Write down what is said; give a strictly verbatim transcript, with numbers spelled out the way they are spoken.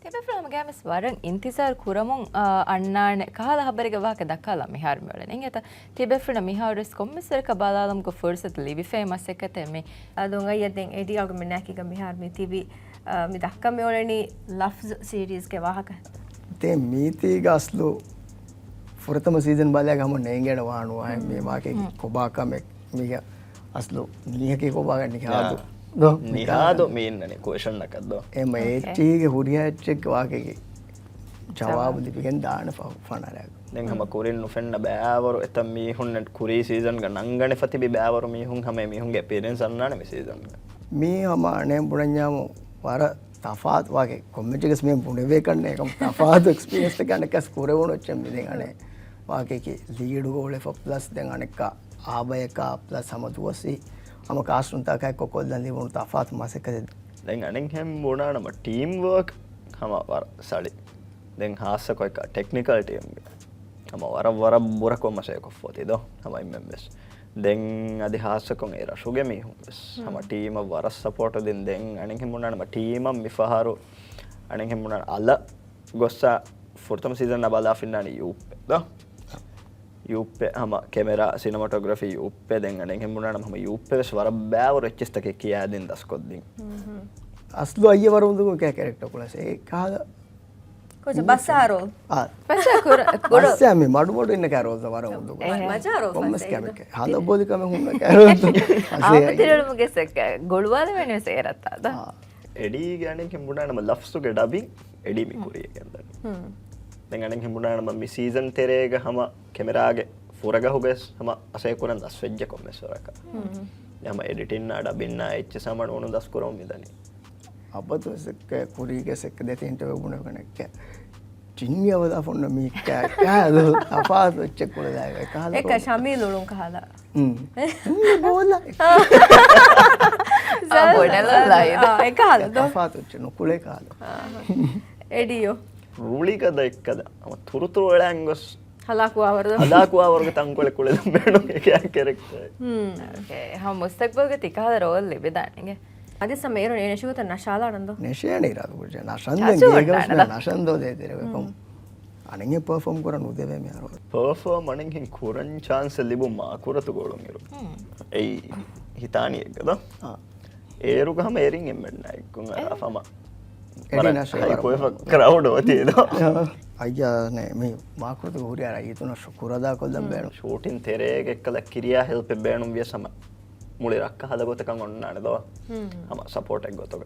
ތިބޭފުޅުން ހަމަ ގައިމުވެސް ވަރަށް އިންތިޒާރު ކުރަމުން، އާ، އަންނާނެ ކަހަލަ ހަބަރެއްގެ ވާހަކަ ދައްކާލަން މިހާރު މިއުޅެނީ. އިނގޭތަ؟ ތިބޭފުޅުން މިހާރުވެސް ކޮންމެސްވަރަކަށް ބަލާލުމުގެ ފުރުސަތު ލިބިފައި މަސައްކަތެއް މި. އާ، ދުން އައްޔަ ދެން އެޑީ އަޅުގަނޑުމެންނާއެކީގަ މިހާރު މި ތިބި، އާ، މި ދައްކަން މިއުޅެނީ ލަފްޒު ސީރީޒްގެ ވާހަކަ. ދެން މީތީގަ އަސްލު ފުރަތަމަ ސީޒަން ބަލާގަ ހަމަ ނޭނގޭނެ ވާނުވާ މީ ވާކީ ކޮބާ ކަމެއް މީގަ އަސްލު ނީހަކީ ކޮބާގަ ނިހާދު. ދޯ؟ ނިހާދު މީންނަނީ ކުއެޝަންއަކަށް ދޯ؟ އެމަ އެއްޗީގެ ހުރިހާ އެއްޗެއްގެ ވާކީގެ ޖަވާބު ލިބިގެން ދާނެ ފަ-، ފަނަރައަކު. ދެން ހަމަ ކުރިން ނުފެންނަ ބައިވަރު އެތައް މީހުންނެއް ކުރީ ސީޒަންގަ ނަންގަނެފަ ތިބި ބައިވަރު މީހުން ހަމަ އެ މީހުންގެ އެޕީރިއަންސް އަންނާނެ މި ސީޒަންގަ. މީ ހަމަ އަނެއް ބުނަންޏާމު ވަރަށް ތަފާތު ވާކެ ކޮންމެ ޖެގެސް މި ބުނެވޭ ކަންނޭ ކަމަށް ތަފާތު އެކްސްޕީރިއަންސް އަނެއްކާސް ކުރެވުނު އެއްޗެއް މި ދެން އަނެއް ވާކެކި ލީޑުގަ އުޅެފަ ޕްލަސް ދެން އަނެއްކާ އާބަޔަކާ ޕްލަސް ހަމަ ދުވަސް ހަމަ ކާސްޓުންތާކާ ކޮށްލަން ލިބުނު ތަފާތު މަސައްކަތެއް. ދެން އަނެއްހެން ބުނާނަމަ ޓީމް ވޯކް ހަމަ ވަރަށް ސަޅި. ދެން ހާއްސަކޮށް ޓެކްނިކަލް ޓީމްގެ ހަމަ ވަރަށް ވަރަށް ބުރަކޮށް މަސައްކަތް ކޮށްފަ އޮތީ ދޯ ހަމަ އެންމެންވެސް. ދެން އަދި ހާއްސަކޮށް އެ ރަށުގެ މީހުންވެސް ހަމަ ޓީމަށް ވަރަށް ސަޕޯޓު ދިން. ދެން އަނެއްހެން ބުނާނަމަ ޓީމަށް މިފަހަރު އަނެއްހެން ބުނާނަ އަލަށް ގޮއްސަ ފުރަތަމަ ސީޒަން އަބަލާ ފިންނާނީ ޔޫއްޕެ ދޯ؟ ޔޫއްޕެ ހަމަ ކެމެރާ، ސިނަމަޓޯގްރަފީ ޔޫއްޕެ. ދެން އަނެއްހެން ބުނާނަމަ ހަމަ ޔޫއްޕެ ވެސް ވަރަށް ބައިވަރު އެއްޗިސްތަކެއް ކިޔާދިން ދަސްކޮށްދިން. އަސްލު އައްޔަ ވަރު އުނދުގު ކެ ކެރެކްޓަ ކުޅަސް އެ ކާލަ ކޮޗަ ބައްސާ ރޯލް؟ އާ. ބައްސާ ކުރ-، ކުރ-، ބައްސާ މި މަޑުމަޑު އިންނަ ކާ ރޯލް ވަރަށް އުނދުގު. އެހެ. މަޖާ ރޯލް ކޮންމެސް ފަސޭހަ ކަމެއް ކެ. ހަލަ ބޮލި ކަމެއް ހުންނަ ކާ ރޯލް. އާ، އަބަދުތެރެޅުމުގެ ސެއްކަ ގޮޅުވާލެވޭނެ ވެސް އޭރަށްތާ ދޯ؟ އާ. އެޑީގެ އަނެއްހެން ބުނާނަމަ ލަފްޒުގެ ޑަބިން އެޑީ މި ކުރިޔަށް ގެންދަނީ. ދެން އަނެއްހެން ބުނާނަމަ މި ސީޒަން ތެރޭގަ ހަމަ ކެމެރާގެ ފުރަގަހުގަސް ހަމަ އަސޭ ކުރަން ދަސްވެއްޖެ ކޮންމެސް ވަރަކަށް. ދެން ހަމަ އެޑިޓިންނާ ޑަބިންނާ އެއްޗެއް ސަމަނު އުނު ދަސްކުރަމުން މިދަނީ. އަބަދު ސެއްކަ ކުރީގެ ސެއްކަ ދެތިން ޓެވެ ބުނެވެނެއްކެ. ޖިންނި އަވަލާ ފޮންނަ މީ ކާ، ކާ ދު ތަފާތު އެއްޗެއް ކުޅެލާގެ ކާލަ އެކަ ކޯ. ޝަމީލް އުޅުން ކަހަލަ. ހުން. ހުން ބޯލަ. އާ، ބޮޑަލަ ލައިދ. އާ، އެކަހަލަ ދޯ. ތަފާތު އެއްޗެއް ނުކުޅޭ ކާލަ. އެޑިޔޯ. ރުޅިގަދަ އެއްކަދަ. އަމަ ތުރުތުރު އެޅަން ގޮސް. ހަލާކު ވާވަރު ދޯ. ހަލާކު ވާވަރުގެ ތަންކޮޅެއް ކުޅެލަން ބޭނުން އެކަ ކެރެކްޓަރ. ހުން. އޯކޭ. ހަމަ މުސްތަގްބަލްގަ ތިކަހަލަ ރޯލް ލިބިދާނެގެ. އަދި ސަމަ އޭރު އޭނަ ޝުގަތަ ނަޝާލާނަން ދޯ؟ ނެޝޭނެ އިރާދު ކުރިޖެ. ނަޝަން ދެން އަސު ގޭގަ ނާނަ ވެސް ދޯ. ނަޝަން ދޯ ދޭތެރެވެ ކޮން. އަނެންގެ ޕަރފޯމް ކުރަން ނުދެވޭ މިހާރު. ޕަރފޯމް އަނެންހެން ކުރަން ޗާންސެއް ލިބުން މާކުރަތު ގޮޅުން އިރު. އެއީ ހިތާނީ އެއްގަ ދޯ؟ އާ. އޭރުގަ ހަމަ އެރިން އެންމެންނާ އެއްކުން އެ؟ އަރާ ހަމަ. އެޑި ވަރަށް ނަޝޭ ހައި ވަރަށް ކޮއެފަ ކްރައުޑް އޮތީ ދޯ. އައްޔާ ނޭ މި މާކުރަތު ހުރި އަރާ އީތުނަށް ޝުކުރު އަދާ ކޮށްލަން ބޭނުން. ޝޫޓިން ތެރޭގެ އެއްކަލަ ކިރިޔާ ހެލްޕެއް ބޭނުން ވިޔަސް ހަމަ މުޅި ރައްކަ ހަލަ ގޮތަކަށް އޮންނާނެ ދޯ. ހަމަ ސަޕޯޓެއް ގޮތުގަ.